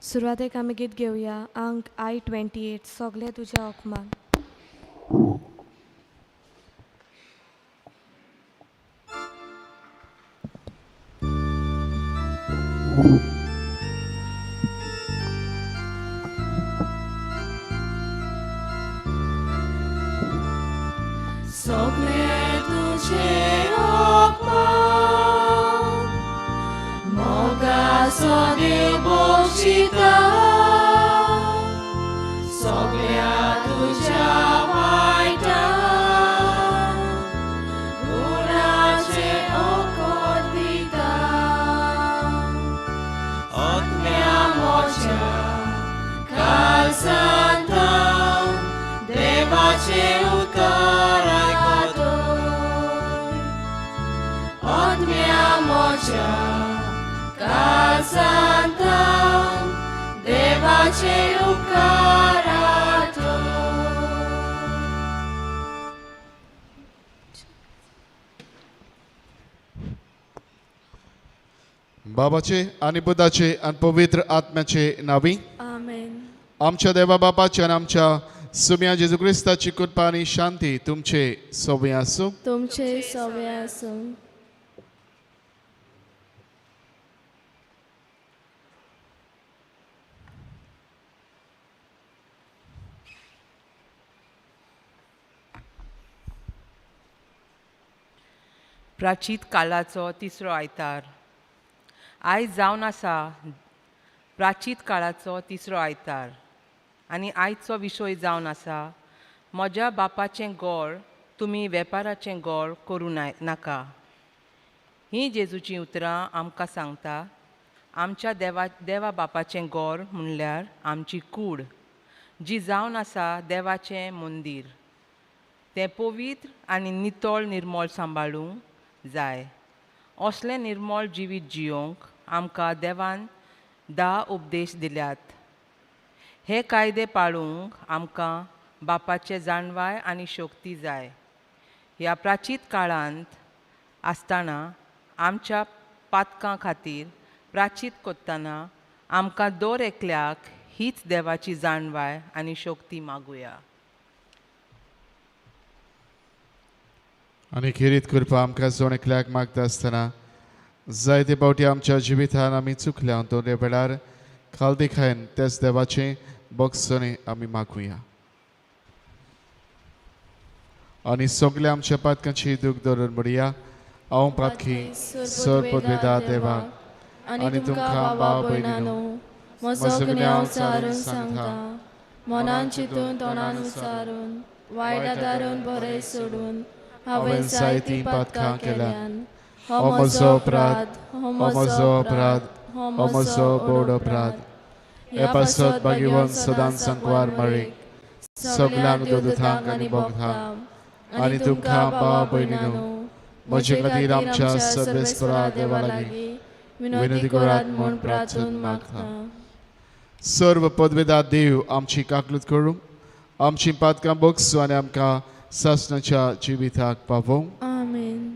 सुरवातेक आमी गीत घेवया अंक I 28 सगळे तुज्या हुकमान. सगळे तुझे अपमान मोगाचो देव बक्षिता सगळ्या तुझ्या वायटान गुणाचे ओकोत दिता आत्म्या मोच्या काळजांतान देवाचे उतर आयकतोय आत्म्या मोच्या काळजांतान देवाचे उपकार आयकतोय. बाबाचे आनी पुताचे आनी पवित्र आत्म्याचे नावी. आमेन. आमच्या देवा बापाचे आनी आमच्या सुम्या जेजू क्रिस्ताची कृपा आनी शांती तुमचे सोबे आसूं. तुमचे सवे आसूं. प्राचीत काळाचो तिसरो आयतार. आयज जावन आसा प्राचीत काळाचो तिसरो आयतार आनी आयचो विशय जावन आसा म्हज्या बापाचें गोळ तुमी वेपाराचें गोळ करूं नाका. हीं जेजूचीं उतरां आमकां सांगता आमच्या देवा बापाचें गोर म्हणल्यार आमची कूड जी जावन आसा देवाचें मंदीर. तें पवित्र आनी नितळ निर्मळ सांबाळूंक जाय. असलें निर्मळ जिवीत जियोंक आमकां देवान 10 उपदेश दिल्यात. हे कायदे पाळूंक आमकां बापाचे जाणवाय आनी शक्ती जाय. ह्या प्राचीत काळांत आसतना आमच्या पातकां खातीर प्राचीत करतना आमकां दर एकल्याक हीच देवाची जाणवाय आनी शक्ती मागुया. आनी खेरीत कृपा आमकां जण एकल्याक मागता आसतना जायते फावटी आमच्या जिवितान आमी चुकल्या दोन वेळार खालदी खायन त्याच देवाचें बक्षणे आमी मागुया. आनी सगल्या आमच्या पातकांची दूख धरून म्हणया, हांव पातकी सर पदवेदा देवाक आनी तुमकां बाबा भयणीनो म्हजो गुन्यांव सारून सांगता मनान चिंतून तोंडान उच्चारून वायट आदारून बरें सोडून हांवें जायतीं पातकां केल्यान. हो म्हजो अपराध, हो म्हजो अपराध, हो म्हजो व्हड अपराध. हे पासत भाग्यवंत सदांच सांकवार मारीक सगल्यांक दुदुतांक आनी भोगतांक आनी तुमकां भाव भयणीनो म्हजे खातीर आमच्या सर्वेस्परा देवा लागीं विनंती करात म्हूण प्रार्थना मागता. सर्व पदवेदा देव आमची काकलूत करूं, आमची पातकां बगसूं आनी आमकां सासणाच्या जिविताक पावोवं. आमेन.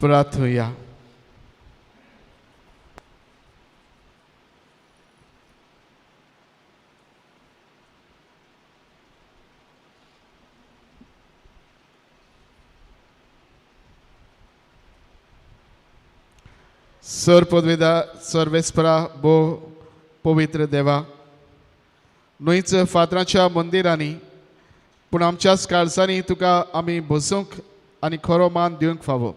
प्रार्थुया. सर पदवेदा सर्वेस्परा भो पवित्र देवा, न्हयच फातराच्या मंदिरांनी पूण आमच्याच काळजांनी तुका आमी बसूंक आनी खरो मान दिवंक फावो.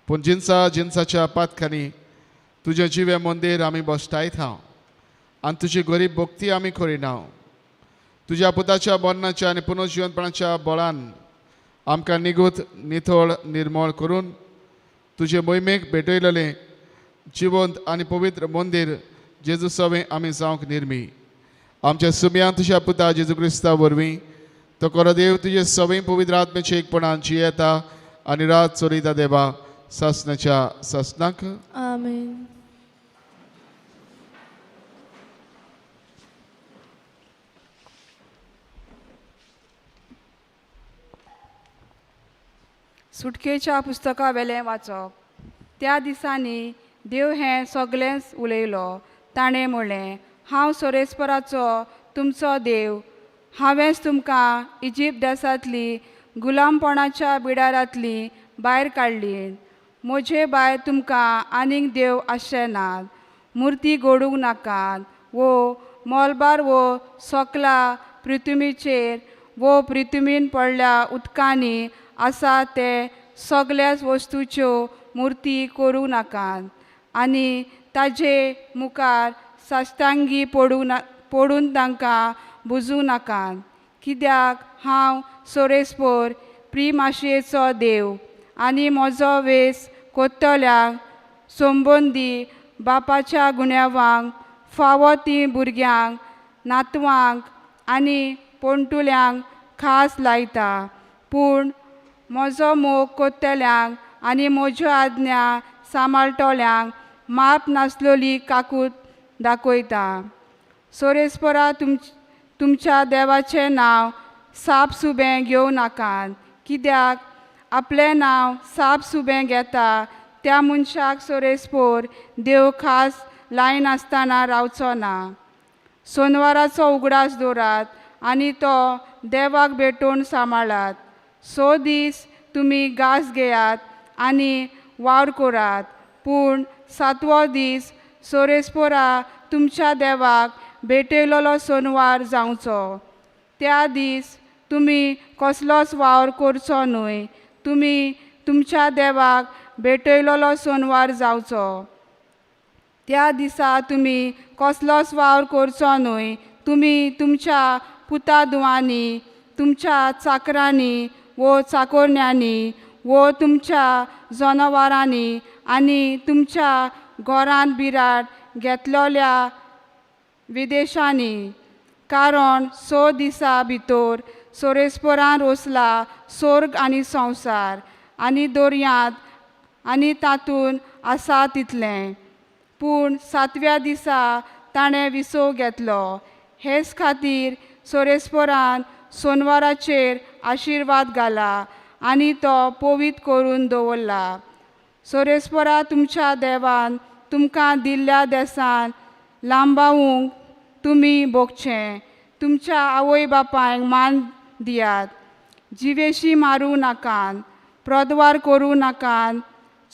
पूण जिनसा जिनसाच्या पातकांनी तुजें जिवें मंदीर आमी बसतायत हांव आनी तुजी गरीब भक्ती आमी करिना. तुज्या पुताच्या मरणाच्या आनी पुनर्जिवनपणाच्या बळान आमकां निगूत नितळ निर्मळ करून तुजे मोहिमेक भेटयलेलें जिवंत आनी पवित्र मंदीर जेजू सवें आमी जावंक निर्मी. आमच्या सुम्यान तुज्या पुता जेजू क्रिस्ता वरवीं तो खरो देव तुजे सवें पवित्र आत्म्याचे एकपणान जियेता आनी रात चलयता देवा सासणाच्या सासणाक. आमेन. सुटकेच्या पुस्तका वेलें वाचप. त्या दिसांनी देव हें सगळेंच उलयलो. ताणें म्हणलें, हांव सोरेस्पराचो तुमचो देव. हांवेंच तुमकां इजिप्त देसांतली गुलामपणाच्या बिडारांतली भायर काडली. म्हजे भायर तुमकां आनीक देव आसचे नात. मुर्ती घडूंक नाकात वो मोलबार वो सकला पृथ्वीचेर वो पृथ्वीन पडल्या उदकांनी आसा ते सगळ्याच वस्तूच्यो मुर्ती करूं नाकात आनी ताजे मुखार साश्टांगी पडून तांकां बुजूं नाकात. कित्याक हांव सोरेस्पोर प्रिमाशयेचो देव आनी म्हजो वेस कोत्तल्यांक संबंदी बापाच्या गुन्यांवांक फावो ती भुरग्यांक नातवांक आनी पोणटुल्यांक खास लायता. पूण म्हजो मोग कोत्तल्यांक आनी म्हज्यो आज्ञा सांबाळटल्यांक माप नासलोली काकूत दाखयता. सोरेस्परा तुमच्या देवाचें नांव साप सुबें घेवं नाकात. कित्याक आपलें नांव साप सुबें घेता त्या मनशाक सोरेस्पोर देव खास लायनासतना रावचो ना. सोनवाराचो उगडास दवरात आनी तो देवाक भेटोवन सांबाळात. 6 दीस तुमी घास घेयात आनी वावर करात, पूण 7वो दीस सोरेस्पोरा तुमच्या देवाक भेटयलेलो सोनवार जावचो. त्या दीस तुमी कसलोच वावर करचो न्हय. तुमी तुमच्या देवाक भेटयलेलो सोनवार जावचो. त्या दिसा तुमी कसलोच वावर करचो न्हय. तुमी तुमच्या पुता दुवांनी, तुमच्या चाकरांनी वो चाकोरण्यांनी वो तुमच्या जनावरांनी आनी तुमच्या घरांत बिराड घेतलेल्या विदेशांनी. कारण 6 दिसां भितर सोरेस्परान रोसला सोर्ग आनी संवसार आनी दर्यांत आनी तातूंत आसा तितलें. पूण 7व्या दिसा ताणें विसव घेतलो. हेच खातीर सोरेस्परान सोनवाराचेर आशिर्वाद घाला आनी तो पवित्र करून दवरला. सोरेस्परा तुमच्या देवान तुमकां दिल्ल्या देसान लांबावूंक तुमी भोगचें. तुमच्या आवय बापायक मान दियात. जिवेशी मारूं नाकात, प्रद्वार करूं नाकात,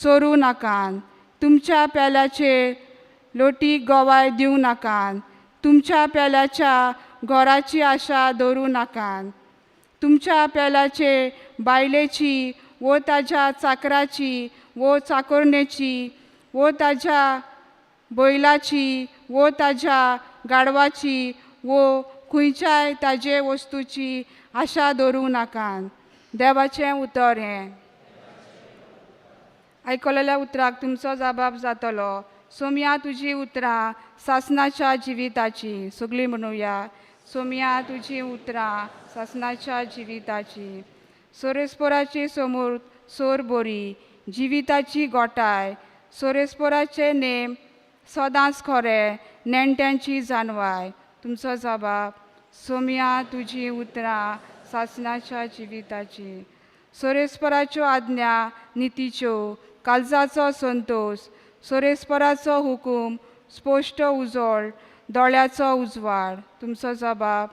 चोरूं नाकात. तुमच्या पेल्याचेर लोटी गवाय दिवं नाकात. तुमच्या पेल्याच्या घराची आशा दवरूं नाकात. तुमच्या पेल्याचे बायलेची वो ताज्या चाकराची वो चाकोरणेची वो ताज्या बैलाची वो ताज्या गाडवाची वो खंयच्याय ताजे वस्तूची आशा दवरूं नाकात. देवाचें उतर हें. आयकलेल्या उतराक तुमचो जबाब जातलो. सोमया तुजी उतरां सासणाच्या जिविताची. सगळीं म्हणुया, सोमया तुजी उतरां सासणाच्या जिविताची. सोरेस्पोराची समोर सोर बोरी जिविताची गोठाय. सोरेस्पोराचे नेम सदांच खरे नेणट्यांची जानवाय. तुमचो जबाब. सोमया तुजी उतरां सासणाच्या जिविताची. सोरेस्पराच्यो आज्ञा नितीच्यो काळजाचो संतोश. सोरेस्पराचो हुकूम स्पश्ट उजळ दोळ्याचो उजवाड. तुमचो जबाब.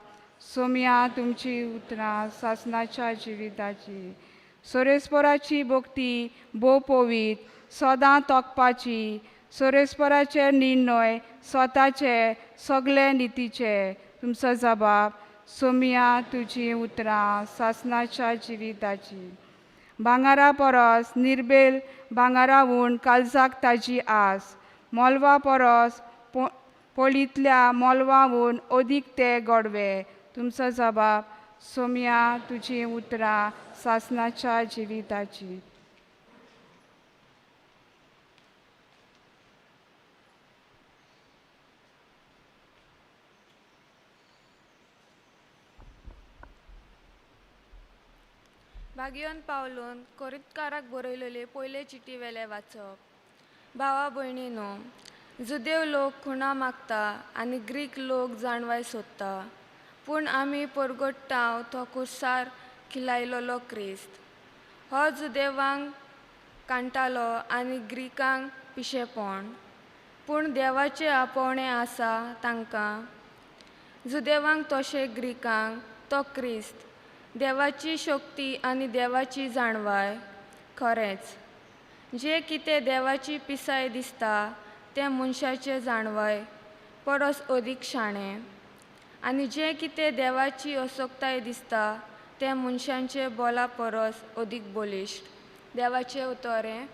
सोमया तुमची उतरां सासणाच्या जिविताची. सोरेस्पराची भक्ती भोव पवीत सदां तोखपाची. सोरेस्पराचे निर्णय स्वताचे सगळे नितीचे. तुमचो जबाब. सोमया तुजी उतरां सासणाच्या जिविताची. भांगरा परस निर्बेल भांगरावून काळजाक ताजी आस. मोलवा परस पोळींतल्या मोलवावून अदीक ते गोडवे. तुमचो जबाब. सोमया तुजी उतरां सासणाच्या जिविताची. भाग्योन पावलून कोरितकाराक बरयलेले पयले चिटी वेले वाचप. भावा भयणीनो, जुदेव लोक खुणा मागता आनी ग्रीक लोक जाणवाय सोदता, पूण आमी परगट्टाव तो कुर्सार खिलायलोलो क्रिस्त. हो जुदेवांक कांटालो आनी ग्रीकांक पिशेपण, पूण देवाचें आपोवणें आसा तांकां. जुदेवांक तशें ग्रीकांक तो क्रिस्त देवाची शक्ती आनी देवाची जाणवाय. खरेंच जें कितें देवाची पिसाय दिसता तें मनशाचें जाणवाय परस अदीक शाणें, आनी जें कितें देवाची असक्ताय दिसता तें मनशांचे बोला परस अदीक बळिश्ट. देवाचें उतर हें.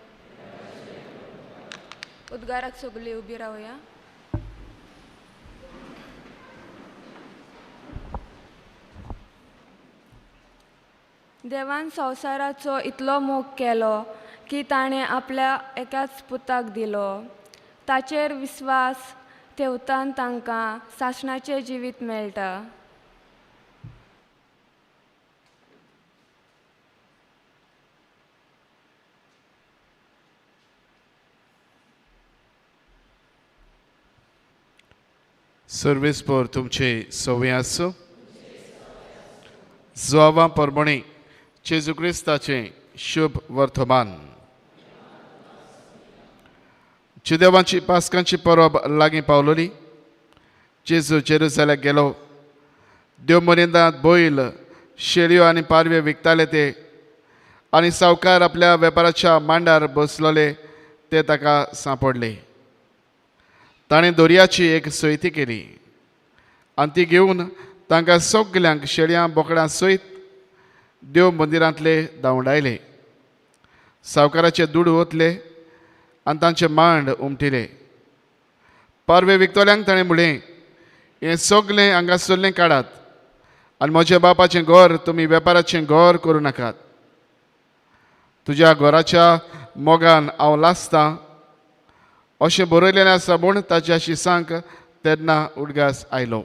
उद्गाराक सगळीं उबी रावया. देवान संवसाराचो इतलो मोग केलो की ताणें आपल्या एकाच पुताक दिलो. ताचेर विस्वास ठेवतान तांकां सासणाचें जिवीत मेळटा. सर्वीस पोर तुमचे सवय आसूं. जुआंवा परमणी जेजू क्रिस्ताचें शुभ वर्तमान. जुदेवांची पास्कांची परब लागीं पावलोली. जेजू जेरुजाल्याक गेलो. देव मरिंदांत बैल, शेळयो आनी पारवे विकताले ते आनी सावकार आपल्या वेपाराच्या मांडार बसलोले ते ताका सांपडले. ताणें दोरयाची एक सोयती केली आनी ती घेवन तांकां सगल्यांक शेळयां बोकडां सयत देव मंदिरांतले धांवडायले. सावकाराचे दुडू ओतले आनी तांचे मांड उमटिले. पारवे विकतल्यांक ताणें म्हणलें, हें सगलें हांगासरलें काडात आनी म्हज्या बापाचें घर तुमी वेपाराचें घर करूं नाकात. तुज्या घराच्या मोगान हांव लासतां अशें बरयलेलें आसा म्हूण ताच्या शिसांक तेन्ना उडगास आयलो.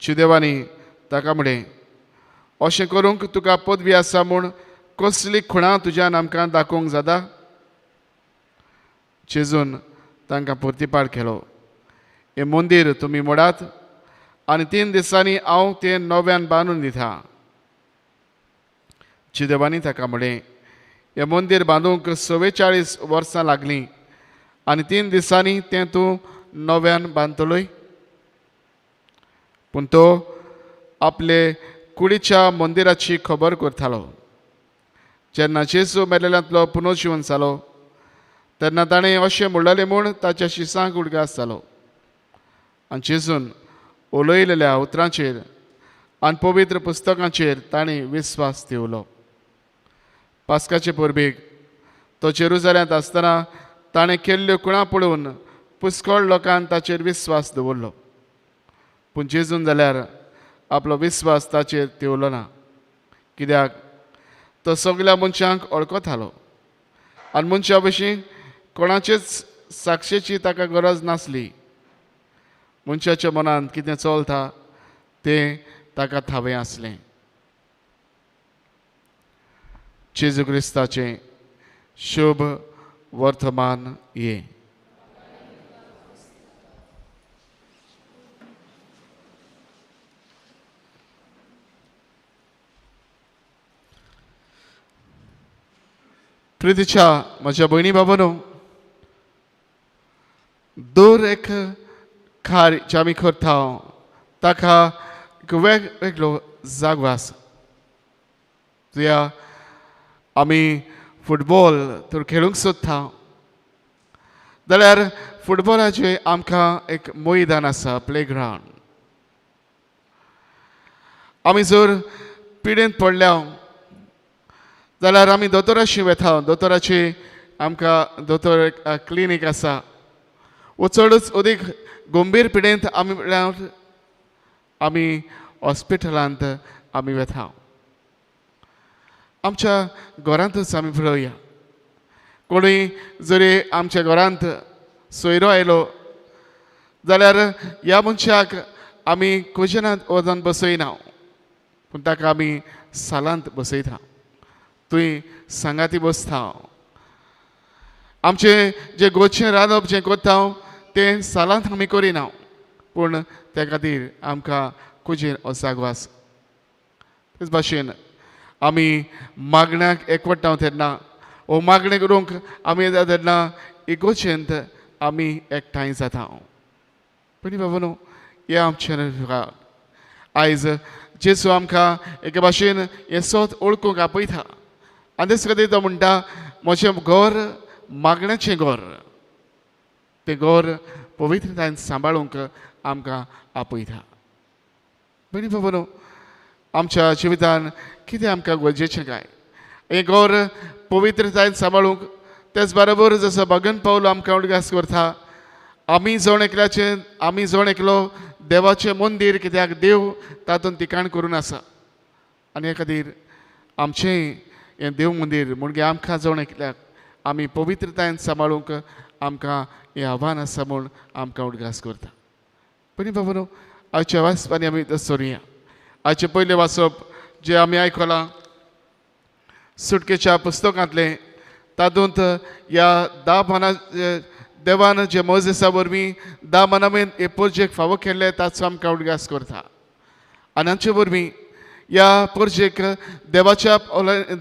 जुदेवांनी ताका म्हणलें, अशें करूंक तुका पदवी आसा म्हूण कसली खुणां तुज्यान आमकां दाखोवंक जाता? जेजून तांकां प्रतिपाळ केलो, हें मंदीर तुमी मोडात आनी 3 दिसांनी हांव तें नव्यान बांदून दिता. जुदेवांनी ताका म्हणलें, हें मंदीर बांदूंक 44 वर्सां लागलीं आनी 3 दिसांनी तें तूं नव्यान बांदतलोय? पूण तो आपले कुडीच्या मंदिराची खबर करतालो. जेन्ना जेजू मेलेल्यांतलो पुनर्जीवन जालो तेन्ना ताणें अशें म्हणलेलें म्हूण ताच्या शिसांक उडगास जालो. आनी जेजून उलयलेल्या उतरांचेर आनी पवित्र पुस्तकांचेर ताणें विस्वास दिवलो. पास्काचे परबेक तो जेरुजाल्यांत आसतना ताणें केल्ल्यो खुणा पळोवन पुष्कळ लोकान ताचेर विस्वास दवरलो. पूण जेजून जाल्यार आपलो विस्वास ताचेर ठेवलो ना, कित्याक तो सगल्या मनशांक वळखतालो आनी मनशा विशीं कोणाचेच साक्षेची ताका गरज नासली. मनशाच्या मनांत कितें चलता तें ताका थावें आसलें. जेजू क्रिस्ताचें शुभ वर्तमान हें. प्रितीच्या म्हज्या भयणी बाबानो, दर एक कार्य जें आमी करता ताका एक वेगवेगळो जागो आसा. तुया आमी फुटबॉल तर खेळूंक सोदता जाल्यार फुटबॉलाचें आमकां एक मैदान आसा, प्ले ग्रावंड. आमी जर पिडेंत पडल्या जाल्यार आमी दोतोराशी वेता. दोतोराची आमकां दोतोर क्लिनीक आसा. वो चडच अदीक गंभीर पिडेंत आमी म्हणल्यार आमी हॉस्पिटलांत आमी वेता. आमच्या घरांतूच आमी पळोवया, कोणूय जरी आमच्या घरांत सोयरो आयलो जाल्यार ह्या मनशाक आमी कुजनांत वचून बसयना, पूण ताका आमी सालांत बसयता, थंय सांगाती बसता। आमचें जें गोचें रांदप जें करता तें सालांत आमी करिना, पूण त्या खातीर आमकां कुजीन हो जागो आसा। तेच भाशेन आमी मागण्याक एकवटाव तेन्ना वो मागणें करूंक आमी येता तेन्ना इगोचेंत आमी एकठांय जाता। पयलीं बाबा न्हू हें आमचें आयज जेजू आमकां एके भाशेन हें सोत ओळखूंक आपयता आनी तेच खातीर तो म्हणटा म्हजें घर मागण्याचें घर, तें घर पवित्रतायेन सांबाळूंक आमकां आपयता। पयलीं बाबा न्हू आमच्या जिवितान कितें आमकां गरजेचें काय हें घर पवित्रतायेन सांबाळूंक। तेच बरोबर जसो भगन पावल आमकां उडगास करता आमी जण एकल्याचें आमी जण एकलो देवाचें मंदीर, कित्याक देव तातूंत ठिकाण करून आसा आनी हे खातीर आमचें हें देव मंदीर म्हणजे आमकां जण एकल्याक आमी पवित्रतायेन सांबाळूंक आमकां हें आव्हान आसा म्हूण आमकां उडगास करता। पयलीं बाबा न्हू आयच्या वाचपांनी आमी सोरुया। आयचें पयलें वाचप जें आमी आयकलां सुटकेच्या पुस्तकांतलें, तातूंत ह्या 10 मना देवान जे मोजेसा वरवीं 10 मनामेन हे पोरजेक फावो केल्ले ताचो आमकां उडगास करता आनी हांचे वरवीं ह्या पोरजेक देवाच्या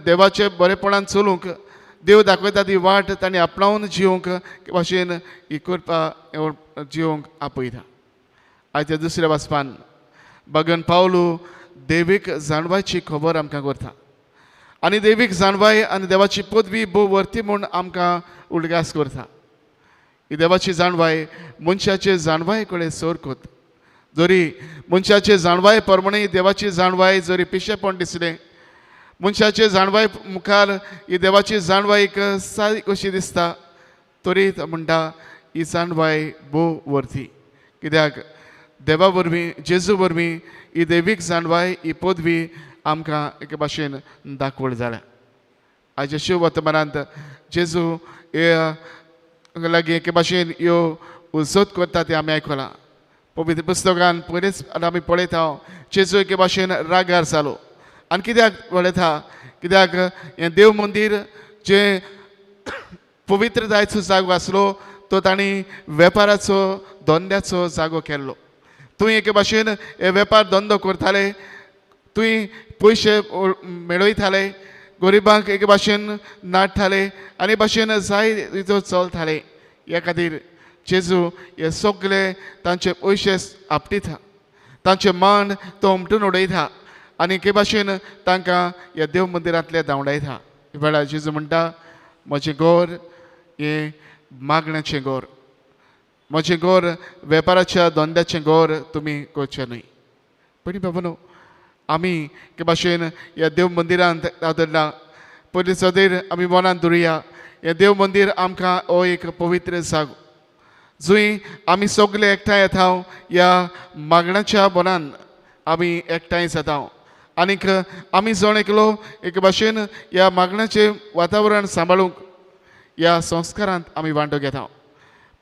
देवाच्या बरेपणान चलूंक देव दाखयता ती वाट तांणी आपणावन जिवंक भाशेन ही करपा जिवंक आपयता। आयच्या दुसऱ्या वाचपान भगन पावलू देवीक जाणवायची खबर आमकां करता आनी देवीक जाणवाय आनी देवाची पदवी भोव वर्ती म्हूण आमकां उडगास करता। ही देवाची जाणवाय मनशाचे जाणवाय कडेन सर करता। जरी मनशाचे जाणवाय प्रमाणे देवाची जाणवाय जरी पिशेपण दिसलें, मनशाचे जाणवाय मुखार ही देवाची जाणवाय एक सारी कशी दिसता, तरी म्हणटा ही जाणवाय भोव वर्ती, कित्याक देवा वरवीं जेजू वरवीं ही देवीक जाणवाय ही पदवी आमकां एके भाशेन दाखवण जाल्या। आयच्या शिव वर्तमानांत जेजू हे लागीं एके भाशेन ह्यो उजत करता तें आमी आयकलां। पवित्र पुस्तकान पयलींच आमी पळयता जेजू एके भाशेन रागार जालो आनी कित्याक पळयता, कित्याक हें देव मंदीर जें पवित्रतायेचो जागो आसलो तो तांणी वेपाराचो धंद्याचो जागो केल्लो। तुवें एके भाशेन हे वेपार धंदो करताले, तुवें पयशे मेळयताले, गरिबांक एके भाशेन नाडटाले आनी भाशेन जाय तितो चलताले। ह्या खातीर जेजू हे सगळे तांचे पयशे आपटिता, तांचे मान तो उमटून उडयता आनी एके भाशेन तांकां ह्या देव मंदिरांतले धांवडायता। वेळार जेजू म्हणटा म्हजें घर हें मागण्याचें घर, म्हजें घर वेपाराच्या धंद्याचें घर तुमी करचें न्हय। पयलीं बाबा न्हू आमी एके भाशेन ह्या देव मंदिरांत दादरला पयलीं सदर आमी मनांत धरुया हें देव मंदीर आमकां हो एक पवित्र जागो जंय आमी सगळे एकठांय येता ह्या मागण्याच्या मनान आमी एकठांय जाता आनीक आमी जण एकलो एके भाशेन ह्या मागण्याचें वातावरण सांबाळूंक ह्या संस्कारांत आमी वांटो घेता।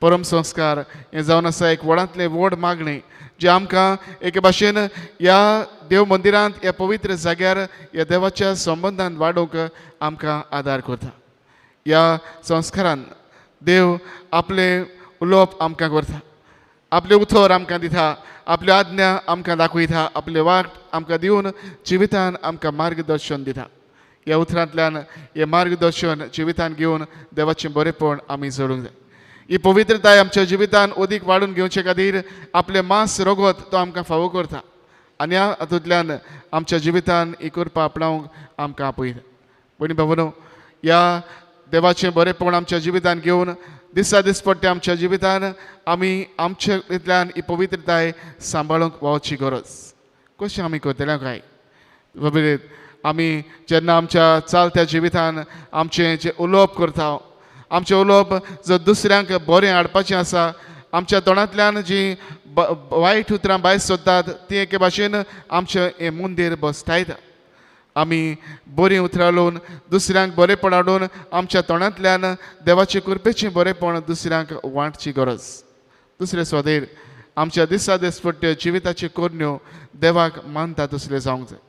परम संस्कार हें जावन आसा एक व्हडांतलें व्हड मागणें जें आमकां एके भाशेन ह्या देव मंदिरांत ह्या पवित्र जाग्यार ह्या देवाच्या संबंदान वाडोवंक आमकां आदार करता। ह्या संस्कारान देव आपलें उलोवप आमकां करता, आपलें उतर आमकां दिता, आपल्यो आज्ञा आमकां दाखयता, आपले वाट आमकां दिवन जिवितान आमकां मार्गदर्शन दिता। ह्या उतरांतल्यान हें मार्गदर्शन जिवितान घेवन देवाचें बरेपण आमी जोडूंक जाय। ही पवित्रताय आमच्या जिवितान अदीक वाडून घेवचे खातीर आपलें मांस रगत तो आमकां फावो करता आनी ह्या हातूंतल्यान आमच्या जिवितान ही करपा आपणावंक आमकां आपयता। भयणी भावांनो ह्या देवाचें बरेपण आमच्या जिवितान घेवन दिसा दिसपट्टे आमच्या जिवितान आमी आमच्या इतल्यान ही पवित्रताय सांबाळूंक वावची गरज कशें आमी करतले काय? आमी जेन्ना आमच्या चालत्या जिवितान आमचें जें उलोवप करता, आमचें उलोवप जर दुसऱ्यांक बरें हाडपाचें आसा, आमच्या तोंडांतल्यान जीं वायट उतरां भायर सोदतात ती एके भाशेन आमचें हें मंदीर बसतायता। आमी बरीं उतरां उलोवन दुसऱ्यांक बरेपण हाडून आमच्या तोंडांतल्यान देवाचे कृपेचें बरेपण दुसऱ्यांक वांटची गरज। दुसरे स्वादेर आमच्या दिसा दिसपट्ट्यो जिविताच्यो करण्यो देवाक मानता तसल्यो जावंक जाय।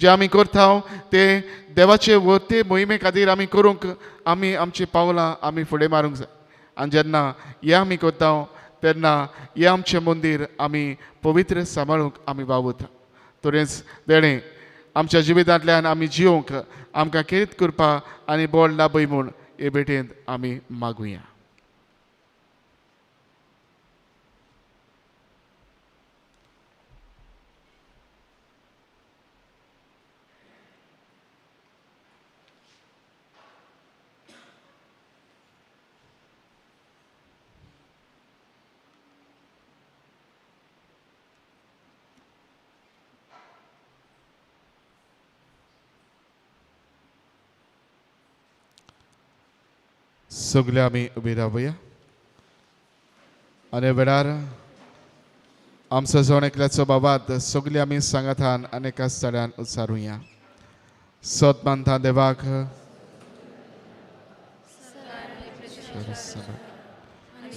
जे आमी करता ते देवाचे वरते मोहिमे खातीर आमी करूंक आमी आमची पावलां आमी फुडें मारूंक जाय. आनी जेन्ना हें आमी करता तेन्ना हें आमचें मंदीर आमी पवित्र सांबाळूंक आमी वावुरता. तरेंच देणें आमच्या जिवितांतल्यान आमी जिवंक आमकां खेरीत करपा आनी बळ लाभय म्हूण हे भेटेंत आमी मागुया. सगळे आमी उबी रावया आनी वेळार आमचो जण एकल्याचो बाबात सगळे आमी सांगातान आनी एका स्थळान उच्चारुया. सत मानता देवाक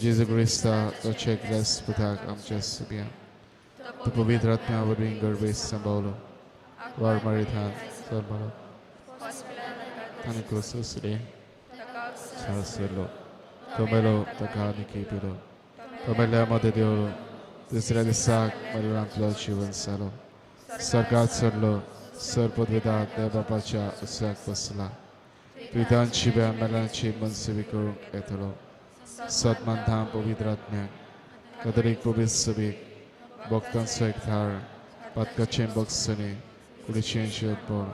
जेजू क्रिस्ता तोचे एकल्याच पुताक आमच्या सुब्या तो पवित्र आत्म्या वरवीं गर्भेस सांबावलो वार मारिथान सांबाळो आनी क्रोसले सासलो तो मेलो ताका आनी पिलो तो मेल्या मदें देवलो दुसऱ्या दिसाक मरणांतलो जिवन जालो सर्गात चडलो सर्पद्वेदाक देव बापाच्या उत्साक बसला पितांची ब्या मेलांची मनसेवी करूंक येतलो. सतमानता पवित्र आत्म्याक कदरीक पवित्र सभेक भक्तांचो एकठार पातकाचें बक्षणे कुडीचें जिवपण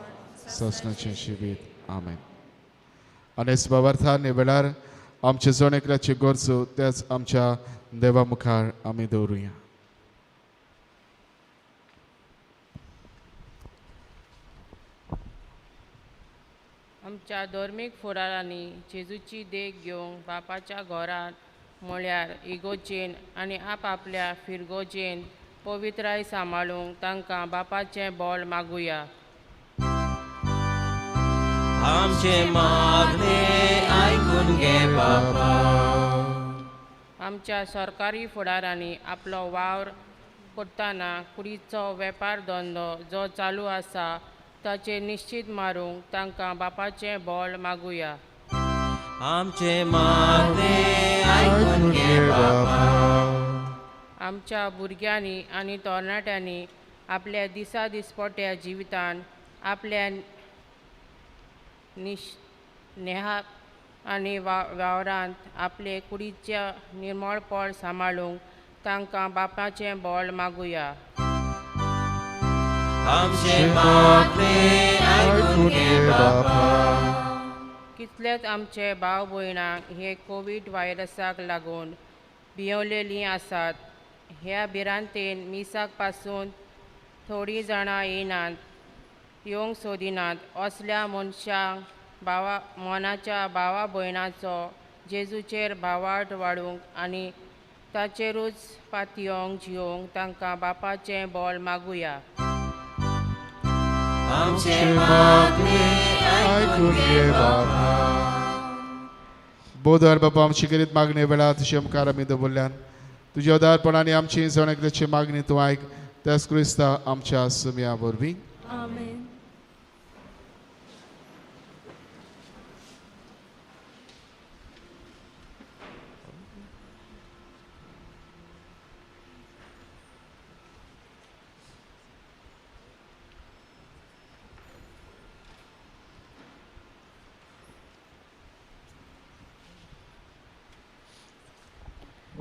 सासणाचें जिवीत. आमेन. आनी बाबार्थान ह्या वेळार आमचे जण एकल्याची गरजो त्याच आमच्या देवा मुखार आमी दवरुया. आमच्या धर्मीक फुडारांनी जेजूची देख घेवंक बापाच्या घरांत म्हळ्यार इगोजेन आनी आपआपल्या फिरगोजेन पवित्राय सांबाळूंक तांकां बापाचें बळ मागुया. आमचे मागणे आयकून घे बापा. आमच्या सरकारी फुडारांनी आपलो वावर करतना कुडीचो वेपार धंदो जो चालू आसा ताचेर निश्चित मारूंक तांकां बापाचें बळ मागुया. आमचे मागणे आयकून घे बापा. आमच्या भुरग्यांनी आनी तरणाट्यांनी आपल्या दिसा दिसपट्या जिवितान आपल्या नेहा आनी वावरांत आपले कुडीच्या निर्मळपण सांबाळूंक तांकां बापाचें बळ मागुया. आमचे मागणे आयकून घे बापा. कितलेच आमचे भाव भयणांक हे कोवीड व्हायरसाक लागून भियेवलेलीं आसात. ह्या भिरांतेन मिसाक पासून थोडीं जाणां येयनात येवंक सोदिनात. असल्या मनशांक भावा मनाच्या भावा भयणाचो जेजूचेर भावार्थ वाडूंक आनी ताचेरूच पातयेवंक जियोवंक तांकां बापाचें बळ मागुया. आमचे मागणे आयकून घे बापा. बोधर बापा आमची करीत मागणे वेळार तुजे मुखार आमी दवरल्यान तुज्या उदारपणान आमची जण एकल्याची मागणी तूं आयक त्याच क्रिस्ता आमच्या सुम्या वरवीं. आमेन.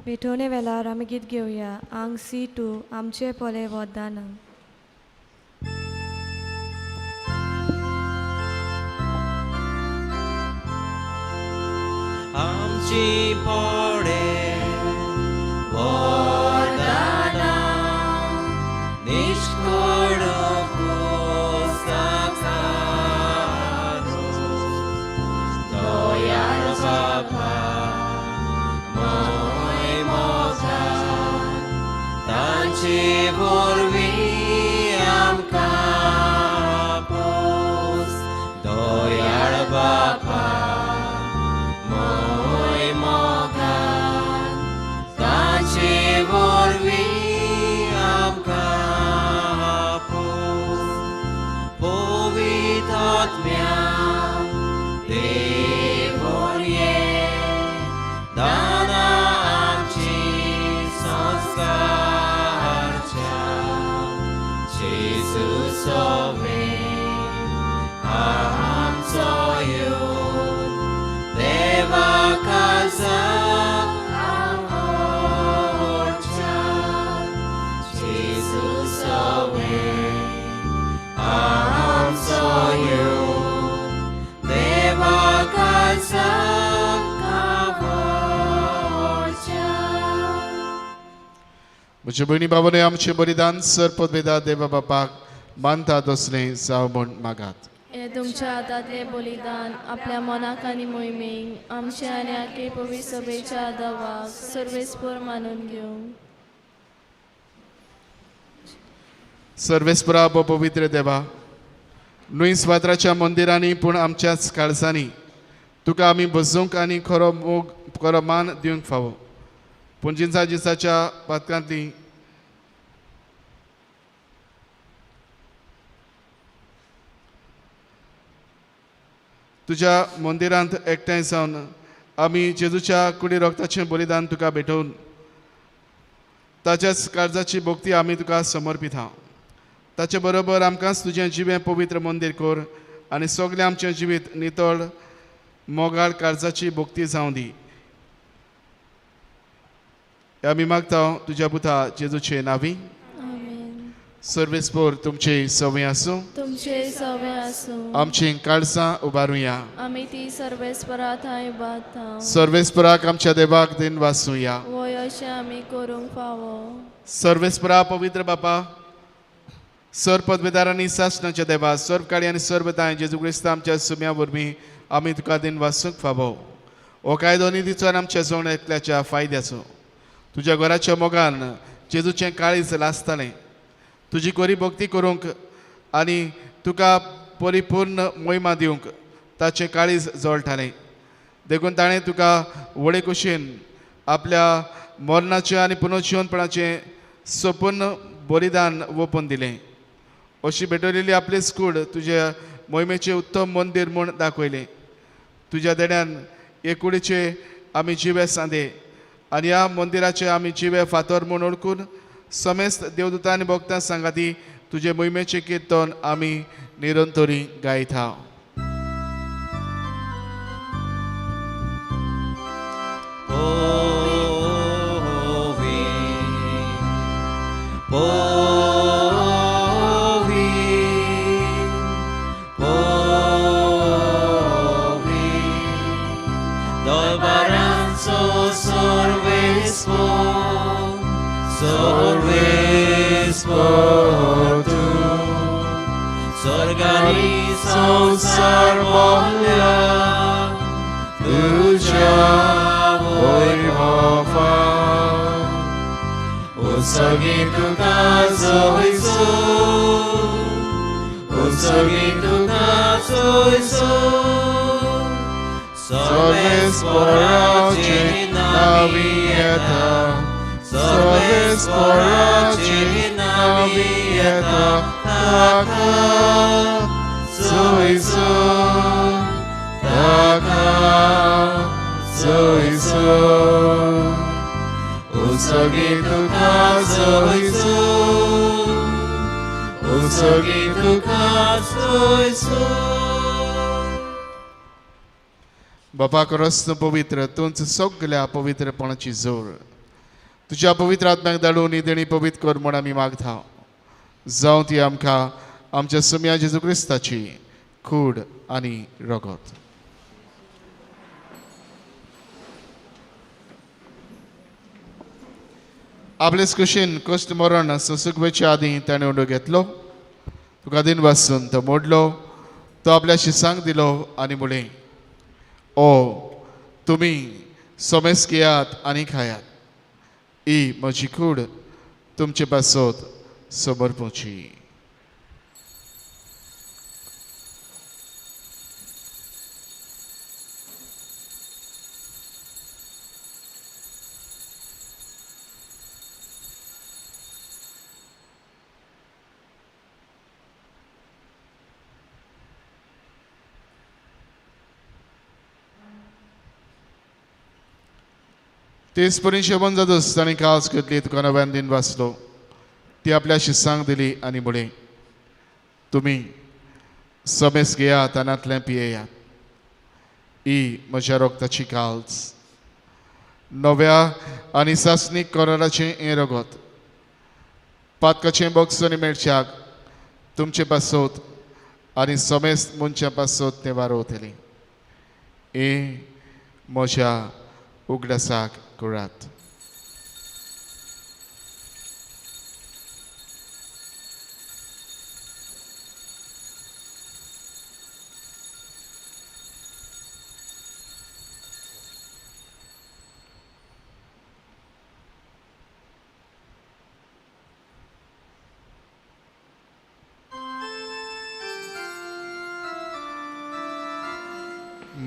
भेटवणे वेळार आमी गीत घेवया आंग सी टू आमचे पोले वरदाना. आमची पोळे वरदाना निष्कळूक साकारो दयाळ बापा मोय मोगा तांचे वरवीं आमकां पोस दयाळ बापा मोय मोगा म्हजे भयणी बाबांनो, आमचें बलिदान सर पदवेदा देवा बापाक मानता तसलें जावं म्हूण मागात. हे तुमच्या हातांतलें बलिदान आपल्या मनाक आनी मोहिमेक आमचे आनी आखे पवित्र सभेच्या देवाक सर्वेस्पर मानून घेवं. सर्वेस्परा पवित्र देवा, न्हय स्वात्राच्या मंदिरांनी पूण आमच्याच काळजांनी तुका आमी बसूंक आनी खरो मोग खरो मान दिवंक फावो. पूण जिन्सा जिन्साच्या पातकांतली तुज्या मंदिरांत एकठांय जावन आमी जेजूच्या कुडी रक्ताचें बलिदान तुका भेटोवन ताच्याच काळजाची भक्ती आमी तुका समर्पिता. ताचे बरोबर आमकांच तुजें जिवें पवित्र मंदीर कर आनी सगळें आमचें जिवीत नितळ मोगाळ काळजाची भक्ती जावं दी. आमी मागता तुज्या पुता जेजूचे नांवी. सर्वेस्पर तुमचे सवे आसूं. तुमचे सवे आसूं. आमची काळजां उबारुया. आमी ती सर्वेस्परा थंय उबारता. सर्वेस्पराक आमच्या देवाक दिन वासूया. वय अशें आमी करूंक फावो. सर्वेस्परा पवित्र बापा, सर्व पदवेदारांनी सासणाच्या देवा, सर्व काळी आनी सर्व तांय जेजू क्रिस्त आमच्या सुम्या वरवीं आमी तुका दिन वासूंक फावो. हो कायदो निधीचो आनी आमच्या जण एकल्याच्या फायद्याचो. तुज्या घराच्या मोगान जेजूचें काळीज लासतालें. तुजी कोरी भक्ती करूंक आनी तुका परिपूर्ण मोहिमा दिवंक ताचें काळीज जळटालें. देखून ताणें तुका व्हडे कुशीन आपल्या मरणाचें आनी पुनर्जिवनपणाचें सपूर्ण बलिदान ओंपून दिलें. अशी भेटवलेली आपलीच कूड तुज्या मोहिमेचें उत्तम मंदीर म्हूण दाखयलें. तुज्या देण्यान हे कुडीचे आमी जिवे सांदे आनी ह्या मंदिराचे आमी जिवे फातर म्हूण ओळखून समेस्त देवदूतां आनी भक्तां सांगाती तुजे मोहिमेचें किर्तन आमी निरंतरी गायता. Sorgani संसार मोहल्या तुझ्या वैभवा उत्सर्गी तुका जोयसो, उत्सर्गी तुका जोयसो, सर्वेस्पराचे नावी येता, सर्वेस्पराचे नावी येता, ताका जोयसो, ताका जोयसो, उत्सर्गी तुका जोयसो, उत्सर्गी तुका जोयसो. बापा करस्त पवित्र तूंच सगल्या पवित्रपणाची जोड तुज्या पवित्र आत्म्याक धाडून ही देणी पवित्र कर म्हूण आमी मागता. जावं ती आमकां आमच्या सुम्या जेजू क्रिस्ताची कूड आनी रगत. आपलेच कुशीन कश्ट मरण सोंसूंक वचचे आदीं ताणें उंडो घेतलो, तुका दिन वासून तो मोडलो, तो आपल्या शिसांक दिलो आनी म्हणलें, ओ तुमी समेस घेयात आनी खायात, ही म्हजी कूड तुमचे पासत समर्पची. तेच परी जेवण जातच ताणें कास घेतली, तुका नव्यान दिन वाचलो, ती आपल्या शिसांक दिली आनी म्हणलें, तुमी समेस घेयात आनी पियेयात, ही म्हज्या रगताची काल्स, नव्या आनी सासणीक कराराचें हें रगत, पातकाचें बक्षण मेळच्याक तुमचे पासत आनी समेस्त मनशां पासत तें वारोवतलें. हें म्हज्या उगडासाक करात.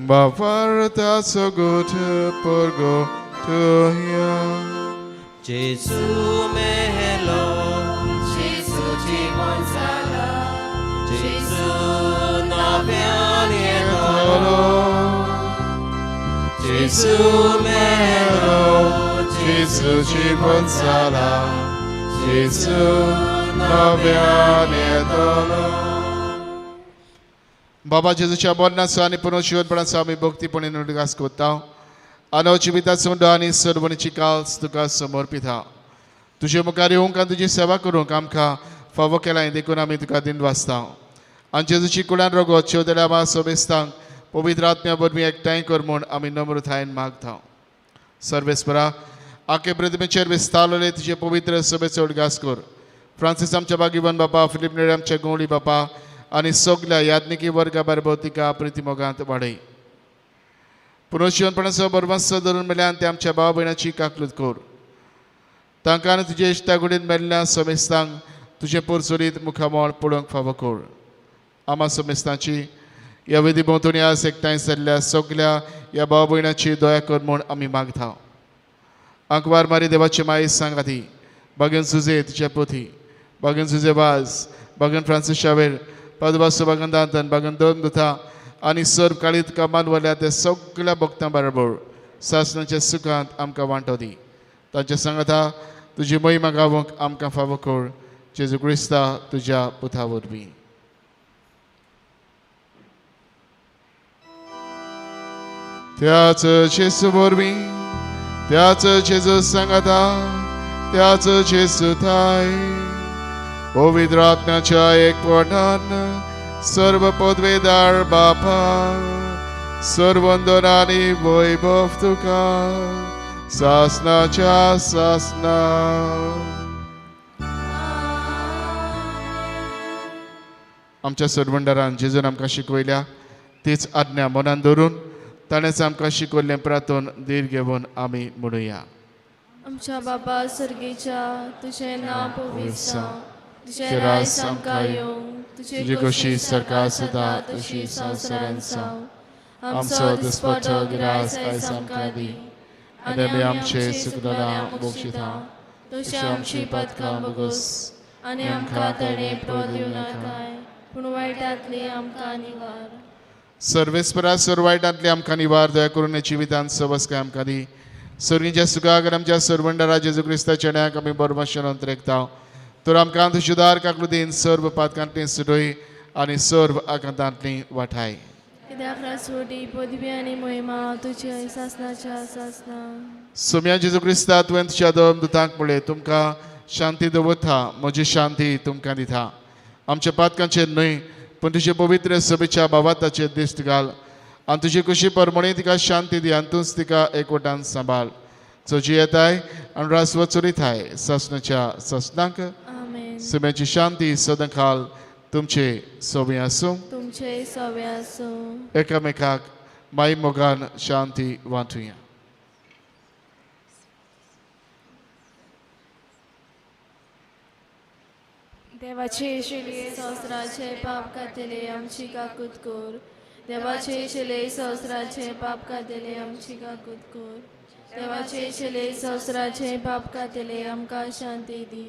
भावार्थाचो गोठ परगटया. जेजू मेलो, जेजू जिवन जाला, जेजू नव्यान येतलो. जेजू मेलो, जेजू जिवन जाला, जेजू नव्यान येतलो. बाबा जेजूच्या मरणाचो आनी पुनर्जिवनपणाचो आमी भक्तीपणे उडगास करता. आनी जिविताचो उंडो आनी सर्वणीची काल्स तुका समर्पिता. तुजे मुखार येवंक आनी तुजी सेवा करूंक आमकां फावो केलाय देखून आमी तुका दिन वाचता. आनी जेजूची कुडान रगत शेवतल्या आमा सोमेस्तांक पवित्र आत्म्या वरवीं एकठांय कर म्हूण आमी नम्रतायेन मागता. सर्वेस्परा आखे प्रतिमेचेर विस्तारलेले तुजे पवित्र सभेचो उडगास कर. फ्रांसीस आमच्या बागिवन बापा, फिलीप नेरी आमच्या गवळी बापा आनी सगल्या याज्ञिकी वर्गा बरोबर तिका प्रितीमोगांत वाडय. पुनर्जिवनपणाचो बरवास धरून मेल्यान ते आमच्या भाव भयणाची काकलूत कर. तांकां आनी तुजे इश्टागुडीन मेल्ल्या समेस्तांक तुजें पोरसोरीत मुखामळ पळोवंक फावो कर. आमा समेस्तांची ह्या विधी भोंवतणी आज एकठांय जाल्ल्या सगल्या ह्या भाव भयणाची दया कर म्हूण आमी मागता. आंकवार मारी देवाची माई सांगाती, बागेन सुजे तिच्या पोथी, बागेन सुजे वाज, बागेन फ्रांसीस शावेर, पादवासो बागन दांतन, बागन दोन दुथा आनी सर्व काळीत कामान वल्या ते सगल्या भक्तां बरोबर सासणाच्या सुखांत आमकां वांटो दी. तांच्या सांगाता तुजी महिमा गावंक आमकां फावो कर. जेजू क्रिस्ता तुज्या पुता वरवीं. त्याच जेजू वरवीं, त्याच जेजू सांगाता, त्याच जेजू थाय, पवित्र आत्म्याच्या एकवटान सर्व पदवेदार बापा, सर्वंदन आनी वैभव तुका सासनाच्या सासना. आमच्या सरवंडारान जेजून आमकां शिकवल्या तीच आज्ञा मनान धरून ताणेंच आमकां शिकवल्लें प्रार्थन धीर घेवन आमी म्हणुया. आमच्या बाबा सर्गेच्या, तुजें नांव पवित्र जावं, तुजें राज आमकां येवं, तुजी खोशी सरकार सदा तशी संवसारांत जावं. आमचो दिसपट्टो ग्रास आयज आमकां दी आनी आमी आमचे चुकलेल्या बक्षिता तशी आमची पातकां भोगोस आनी आमकां ताणें प्रोत दिवं नाकाय, पूण वायटांतली आमकां निवार. सर्वेस्परा सर्व वायटांतली आमकां निवार. दया करून जिवितांत सवस्काय आमकां दी. सर्गीच्या सुखाक आमच्या सर्वंडरा जेजू क्रिस्ताच्या न्यायाक आमी बरमाशेन अंतरेकता. तर आमकां तुजी दार काकलुदीन सर्व पातकांतली सुटय आनी सर्व आकांतांतली वाठाय. कित्याक राजवटी, पदवी आनी महिमा तुजी सासनाच्या सासना. सोम्या जेजू क्रिस्ता, तुवें तुज्या दोन दुतांक पळय, तुमकां शांती दवरता, म्हजी शांती तुमकां दिता. आमच्या पातकांचेर न्हय पूण तुजे पवित्र सभेच्या भावाताचेर दिश्ट घाल आनी तुजी कुशी परमणी तिका शांती दी आनी तूंच तिका एकवटान सांबाळ. चोजी येताय आनी रासवत चलयताय सासनाच्या सासनाक. सुम्याची शांती सदांकाल तुमचे सोबे आसूं, तुमचे सोबे आसूं. एकामेकाक माई मोगान शांती वांटुया. देवाचे शिले संवसाराचे पाप कातले आमची काकूत कर. देवाचे शिले संवसाराचे पाप कातले आमची काकूत कर. देवाचे शिले संवसाराचे पाप कातले आमकां शांती दी.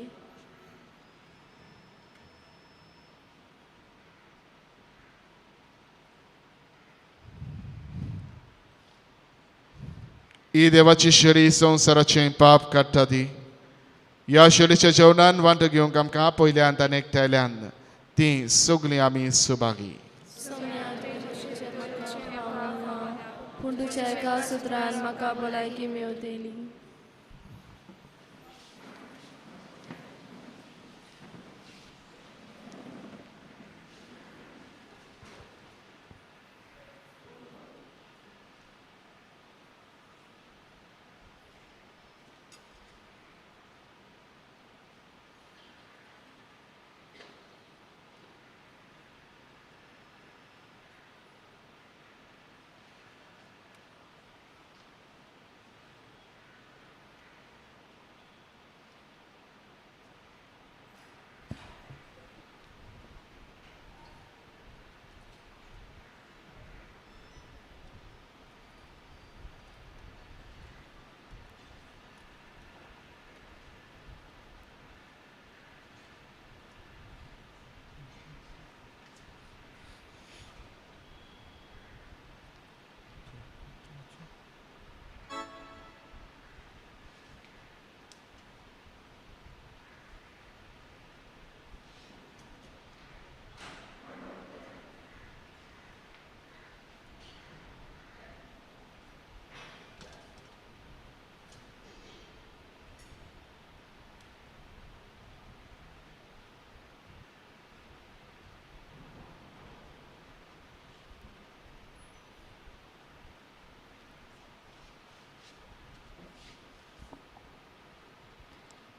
ही देवाची शरी संवसाराचें पाप काडटा ती. ह्या शरीच्या जेवणान वांटो घेवंक आमकां पयल्यान आनी एकठांयल्यान तीं सगळीं आमी सुभागी. पूण तुज्या एका सुत्रान म्हाका भलायकी मेवतली.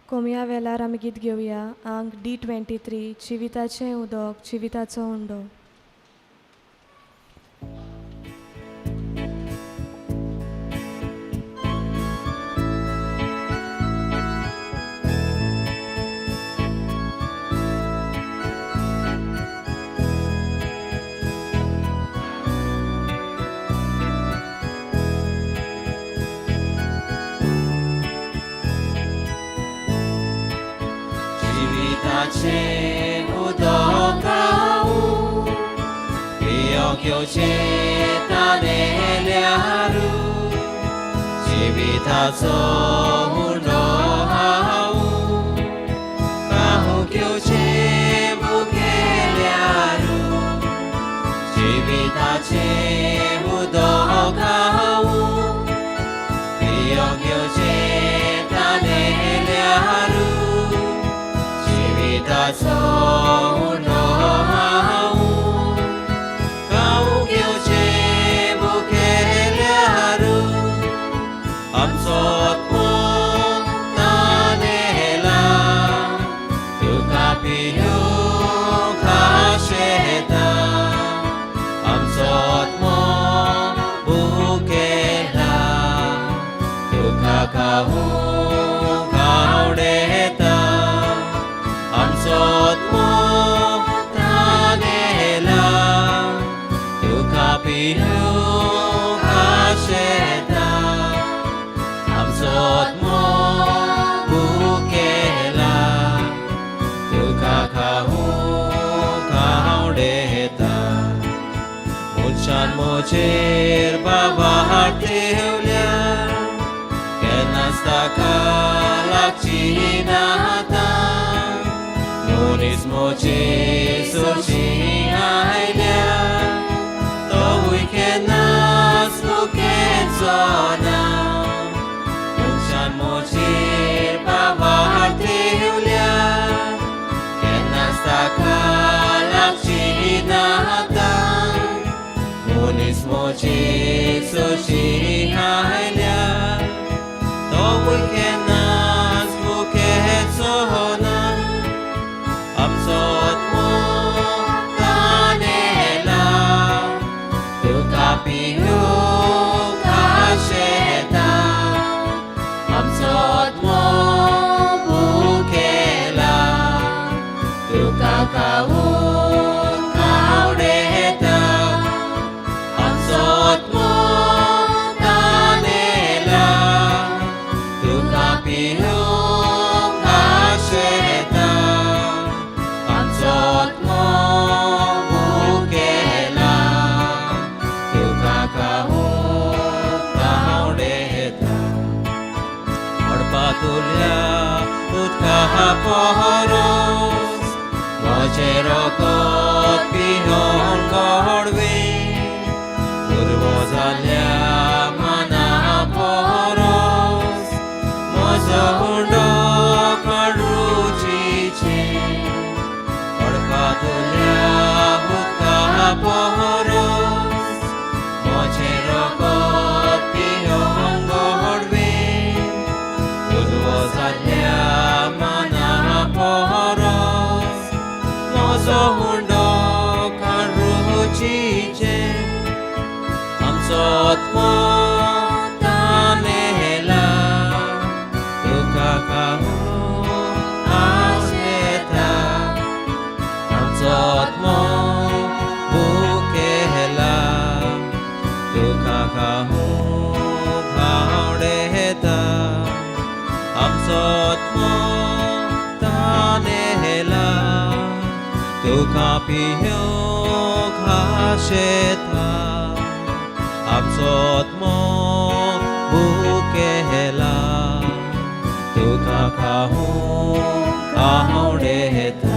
कोमया वेलार आमी गीत घेवया आंक D23 जिविताचें उदक जिविताचो उंडो. जिविताचें उदक हांव पियोंक येवचें तानेल्यारू जिविताचो उंडो हांव खावंक येवचें मुखेल्यारू जिविताचें उदक हांव पियोंक येवचें तानेल्यारू जिविताचो उंडो हांव खावंक येवचें मुखेल्यारू आमचो आत्मो तानेला तुका पियोवंक आशेता आमचो आत्मो भुकेला तुका खावंक आवडेता आमचो आत्मो तानेला तुका पियोवंक आशेता आमचो आत्मो भुकेला तुका खावंक आवडेता मनशान म्हजेर बाबा ठेवल्या केन्नाच ताका लागची ना मनीस म्हजेर सोशी आयल्या तोवूय केन्नाच मुखेचो ना मनशान म्हजेर बाबा ठेवल्या केन्नाच ताका लागची ना मनीस म्हजेर सोशी आयल्या तोवूय केन्नाच मुखेचो ना आमचो आत्मो तानेला तुका पियोवंक आशेता आमचो आत्मो भुकेला तुका खावंक आवडेता आमचो आत्मो तानेला तुका पियोवंक आशेता आमचो आत्मो भुकेला तुका खावंक आवडेता अडपातुल्या उदका परस म्हजें रगत पियोवन गोडवें पुर्व जाल्या मना परस म्हजो हुंडो काडूचीचें अडपातुल्या उदका परस म्हजें रगत पियोवन गोडवें पुर्व जाल्या मना परस म्हजो हुंडो काडूचीचें आमचो आत्मो तानेला तुका खावंक आशेता आमचो आत्मो भुकेला तुका खावंक आवडेता आमचो आत्मो तानेला तुका पियोवंक आशेता आमचो आत्मो भुकेला तुका खावंक आवडेता.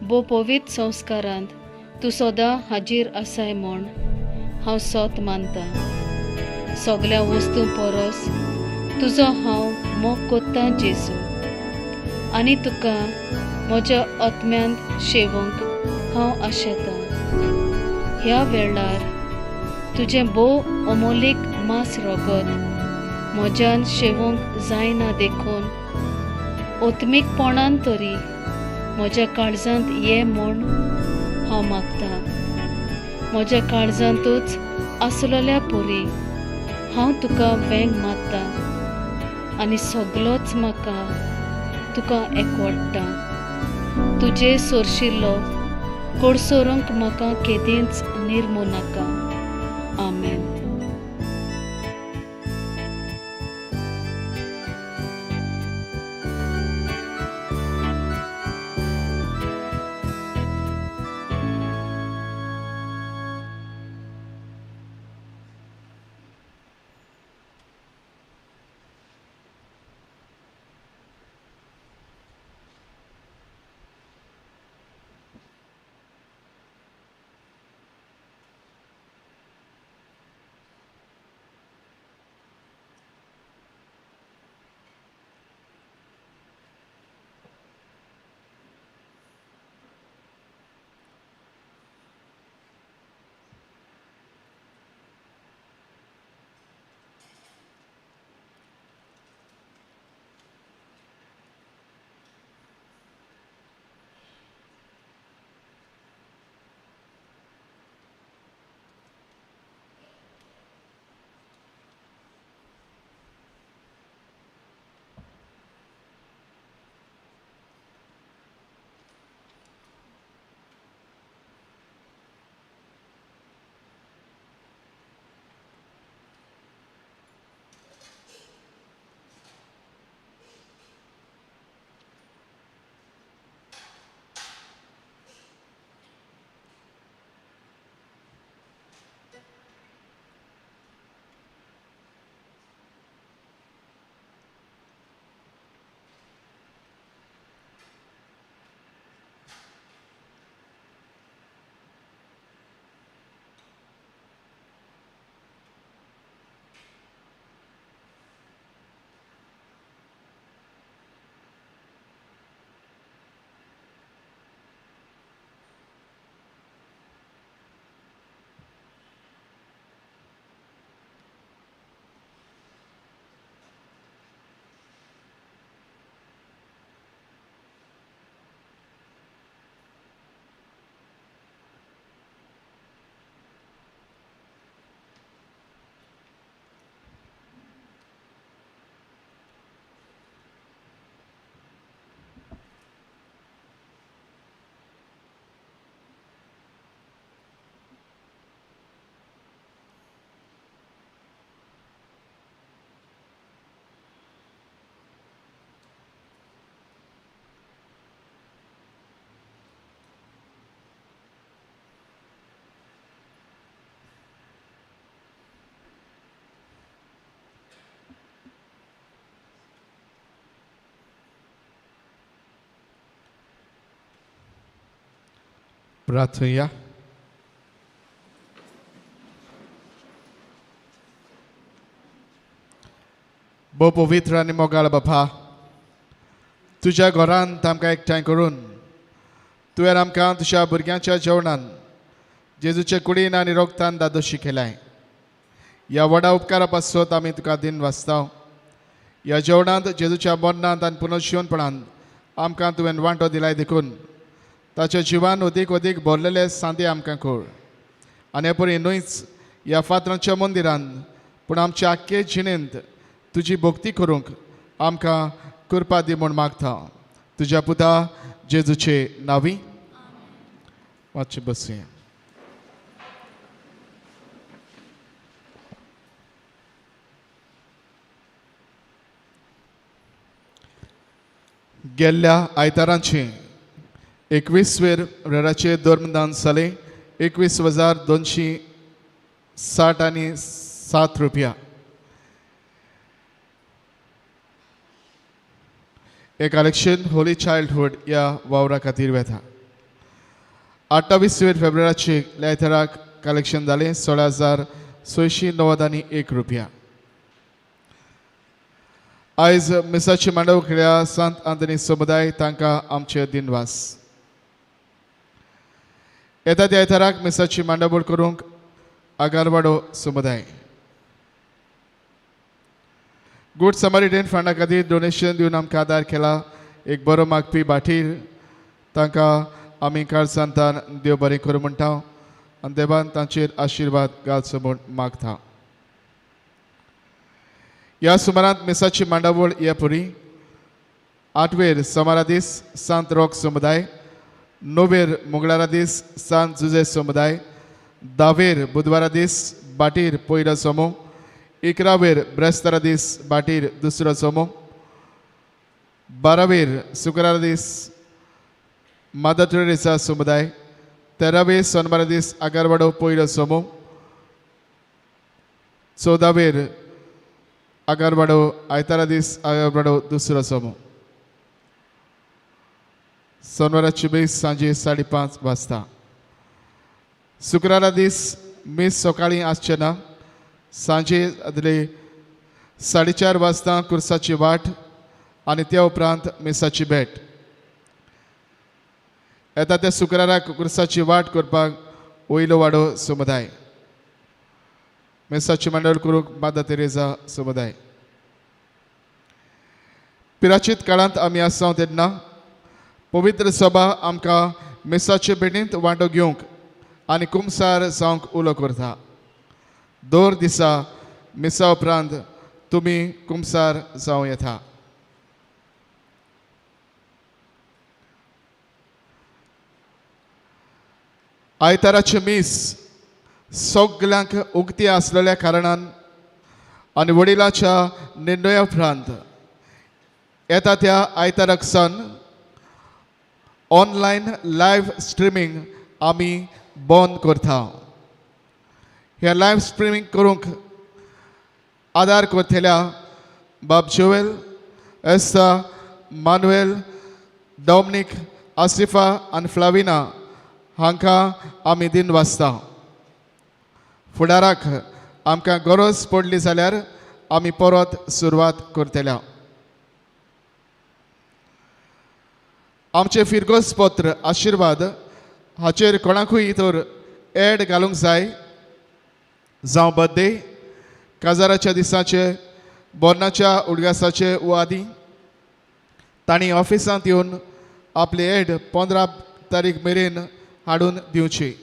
भोव पवित्र संस्कारांत तूं सदां हाजीर आसाय म्हूण हांव सोत मानता. सगल्या वस्तूं परस तुजो हांव मोग कोत्तां जेजू, आनी तुका म्हज्या आत्म्यांत शेवंक हांव आशेतां. ह्या वेळार तुजें भोव अमोलीक मांस रगत म्हज्यान शेवंक जायना देखून ओत्मीकपणान तरी म्हज्या काळजांत ये म्हूण हांव मागतां. म्हज्या काळजांतूच आसलेल्या पुरी हांव तुका वेंग मारता आनी सगलोच म्हाका तुका एकवडटा. तुजे सोरशिल्लो कोडसोरूंक म्हाका केदींच निर्मू नाका. आमेन. प्रार्थुया. भोव पवित्र आनी मोगाळ बापा, तुज्या घरांत आमकां एकठांय करून तुवें आमकां तुज्या भुरग्यांच्या जेवणान जेजूचे कुडीन आनी रोगतान दादोशी केलाय. ह्या व्हडा उपकारा पासत आमी तुका दिन वाचता. ह्या जेवणांत जेजूच्या मरणांत आनी पुनर्जिवनपणांत आमकां तुवें वांटो दिलाय देखून ताच्या जिवान अदीक अदीक भरलेले सांदे आमकां कोळ आनी हे परी न्हयच ह्या फातरांच्या मंदिरान पूण आमच्या आख्खे जिणेंत तुजी भक्ती करूंक आमकां कृपा दी म्हूण मागता. तुज्या पुता जेजूचे नांवी. मातशें बसया. गेल्ल्या आयतारांचे 21 वेर रेराचे धर्मदान जालें 21,260 आनी 7 रुपया. एक कलेक्शन होली चाइल्डहुड ह्या वावरा खातीर वेता. 28 फेब्रुवाराचे आयताराक कलेक्शन जालें 16,691 रुपया. आयज मिसाची मांडव खेळ्या सांत आंतनी समुदाय तांकां आमचे दिनवास. येता त्या आयताराक मिसाची मांडावळ करूंक आगारवाडो समुदाय. गुड समारिटन फंडा खातीर डोनेशन दिवन आमकां आदार केला एक बरो मागपी भाटीर, तांकां आमी काळसांतान देव बरें करूं म्हणटा आनी देवान तांचेर आशिर्वाद घालचो म्हूण मागता. ह्या सुमारांत मिसाची मांडावळ हे पुरी 8वेर सोमारा दीस सांत रोक समुदाय, 9वेर मंगळारा दीस सांत जुजे समुदाय, 10वेर बुधवारा दीस बाटीर पयलो समूह, 11वेर ब्रेस्तारा दीस बाटीर दुसरो समूह, 12वेर शुक्रारा दीस मादर तेरेसा समुदाय, 13वेर सोनवारा दीस आगारवाडो पयलो समूह, 14वेर आगारवाडो आयतारा दीस आगारवाडो दुसरो समूह. सोनवाराची मीस सांजे 5:30 वाजता. शुक्रारा दीस मीस सकाळीं आसचें ना, सांजे आदले 4:30 वाजता कुर्साची वाट आनी त्या उपरांत मिसाची भेट. येता त्या शुक्राराक कुर्साची वाट करपाक वयलो वाडो समुदाय, मिसाची मांडवळ करूंक मादर तेरेजा समुदाय. पिराचीत काळांत आमी आसा तेन्ना पवित्र सभा आमकां मिसाचे भेटींत वांटो घेवंक आनी कुमसार जावंक उलो करता. दर दिसा मिसा उपरांत तुमी कुमसार जावं येता. आयताराचें मीस सगल्यांक उक्ती आसलेल्या कारणान आनी वडिलाच्या निर्णया उपरांत येता त्या आयताराक सन ऑनलायन लायव्ह स्ट्रिमींग आमी बंद करता. ह्या लायव्ह स्ट्रिमींग करूंक आदार करतल्या बाब जोवेल, एस्ता, मानुएल, डॉमनीक, आसिफा आनी फ्लाविना हांकां आमी दिन वाचता. फुडाराक आमकां गरज पडली जाल्यार आमी परत सुरवात करतल्या. आमचें फिरगोज पत्र आशिर्वाद हाचेर कोणाकूय तर एड घालूंक जाय, जावं बर्थडे, काजाराच्या दिसाचे, बोर्नाच्या उडगासाचे वा आदी, तांणी ऑफिसांत येवन आपली एड 15 तारीख मेरेन हाडून दिवची.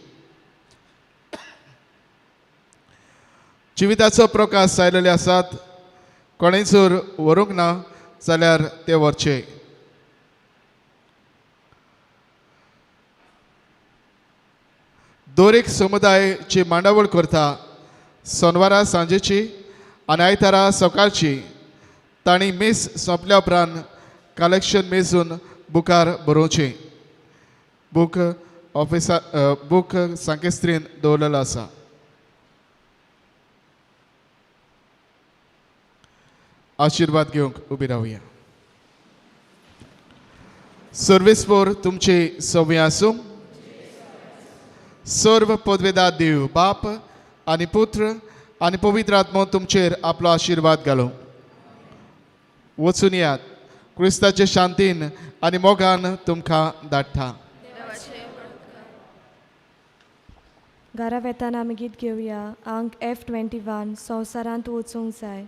जिविताचो प्रकाश आयलेले आसात, कोणें जर व्हरूंक ना जाल्यार ते व्हरचे. दर एक समुदायची मांडावळ करता सोनवारा सांजेची आनी आयतारा सकाळची. तांणी मीस सोंपल्या उपरांत कलेक्शन मेजून बुकार बरोवचें. बूक ऑफिसा बूक सांकेस्त्रीन दवरलेलो आसा. आशिर्वाद घेवंक उबी रावया. सर्वीस फोर तुमची सवय आसूं. सर्व पदवेदार देव बाप आनी पुत्र आनी पवित्र आत्मो तुमचेर आपलो आशिर्वाद घालूं. वचून यात, क्रिस्ताचे शांतीन आनी मोगान तुमकां धाडटा. घरा वेताना आमी गीत घेवया आंक F 21 संवसारांत वचूंक जाय.